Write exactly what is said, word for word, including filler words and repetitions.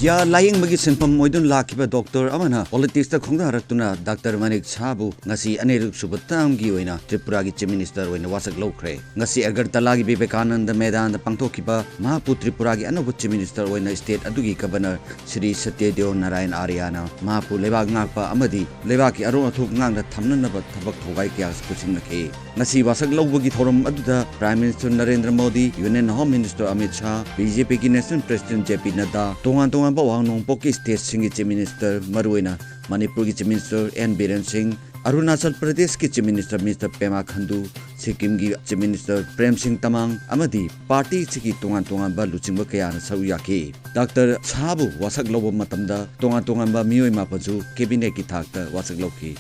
ꯌꯥ ꯂꯥꯌꯦꯡꯕꯒꯤ ꯁꯤꯟꯐꯝ ꯑꯣꯏꯗꯨꯅ ꯂꯥꯛꯈꯤꯕ ꯗꯣꯛꯇꯔ ꯑꯃꯅ ꯄꯣꯂꯤꯇꯤꯛꯁꯇ ꯈꯣꯡꯗꯥꯔꯛꯇꯨꯅ ꯗꯥꯛꯇꯔ ꯃꯅꯤꯛ ꯁꯍꯥꯕꯨ ꯉꯁꯤ ꯑꯅꯤꯔꯛ ꯁꯨꯕ ꯇꯥꯝꯒꯤ ꯑꯣꯏꯅ ꯇ꯭ꯔꯤꯄꯨꯔꯥꯒꯤ ꯆꯤꯐ ꯃꯤꯅꯤꯁꯇꯔ ꯑꯣꯏꯅ ꯋꯥꯁꯛ ꯂꯧꯈ꯭ꯔꯦ꯫ ꯉꯁꯤ ꯑꯒꯔꯇꯂꯥꯒꯤ ꯕꯤꯕꯦꯀꯥꯅꯟꯗ ꯃꯦꯗꯥꯟꯗ ꯄꯥꯡꯊꯣꯛꯈꯤꯕ ꯃꯍꯥꯛꯄꯨ ꯇ꯭ꯔꯤꯄꯨꯔꯥꯒꯤ ꯑꯅꯧꯕ ꯆꯤꯐ ꯃꯤꯅꯤꯁꯇꯔ ꯑꯣꯏꯅ ꯁ꯭ꯇꯦꯠ ꯑꯗꯨꯒꯤ ꯒꯕꯔꯅꯔ ꯁ꯭ꯔꯤ ꯁꯇ꯭ꯌꯗꯦꯕ ꯅꯥꯔꯥꯌꯟ ꯑꯥꯔꯌꯥꯅ ꯃꯍꯥꯛꯄꯨ ꯂꯩꯕꯥꯛ ꯉꯥꯛꯄ ꯑꯃꯗꯤ ꯂꯩꯕꯥꯛꯀꯤ ꯑꯔꯣꯟ ꯑꯊꯨꯞ ꯉꯥꯛꯅ ꯊꯝꯅꯅꯕ ꯊꯕꯛ ꯊꯧꯒꯥꯏ ꯀꯌꯥ ꯄꯨꯁꯤꯟꯅꯈꯤ꯫ ꯉꯁꯤ ꯋꯥꯁꯛ ꯂꯧꯕꯒꯤ ꯊꯧꯔꯝ ꯑꯗꯨꯗ Prime Minister Narendra Modi, Union Home Minister Amit Shah, B J ꯄꯤꯒꯤ National President ꯖꯦ ꯄꯤ ꯅꯗ꯭ꯗꯥ, ꯇꯣꯉꯥꯟ ꯇꯣꯉꯥꯟꯕ ꯑꯋꯥꯡ ꯅꯣꯡꯄꯣꯛꯀꯤ ꯁ꯭ꯇꯦꯠꯁꯤꯡꯒꯤ ꯆꯤꯐ ꯃꯤꯅꯤꯁꯇꯔ, ꯃꯔꯨꯑꯣꯏꯅ ꯃꯅꯤꯄꯨꯔꯒꯤ ꯆꯤꯐ ꯃꯤꯅꯤꯁꯇꯔ ꯑꯦꯟ ꯕꯤꯔꯦꯟ ꯁꯤꯡ, ꯑꯔꯨꯅꯥꯆꯜ ꯄ꯭ꯔꯗꯦꯁꯀꯤ ꯆꯤꯐ ꯃꯤꯅꯤꯁꯇꯔ ꯃꯤꯁꯇꯔ ꯄꯦꯃꯥ ꯈꯟꯗꯨ, ꯁꯤꯛꯀꯤꯝꯒꯤ ꯆꯤꯐ ꯃꯤꯅꯤꯁꯇꯔ ꯄ꯭ꯔꯦꯝ ꯁꯤꯡ ꯇꯃꯥꯡ ꯑꯃꯗꯤ ꯄꯥꯔꯇꯤꯁꯤꯒꯤ ꯇꯣꯉꯥꯟ ꯇꯣꯉꯥꯟꯕ ꯂꯨꯆꯤꯡꯕ ꯀꯌꯥꯅ ꯁꯔꯨꯛ ꯌꯥꯈꯤ꯫ ꯗꯥꯛꯇꯔ ꯁꯍꯥꯕꯨ ꯋꯥꯁꯛ ꯂꯧꯕ ꯃꯇꯝꯗ ꯇꯣꯉꯥꯟ ꯇꯣꯉꯥꯟꯕ ꯃꯤꯑꯣꯏ ꯃꯥꯄꯟꯁꯨ ꯀꯦꯕꯤꯅꯦꯠꯀꯤ ꯊꯥꯛꯇ ꯋꯥꯁꯛ ꯂꯧꯈꯤ꯫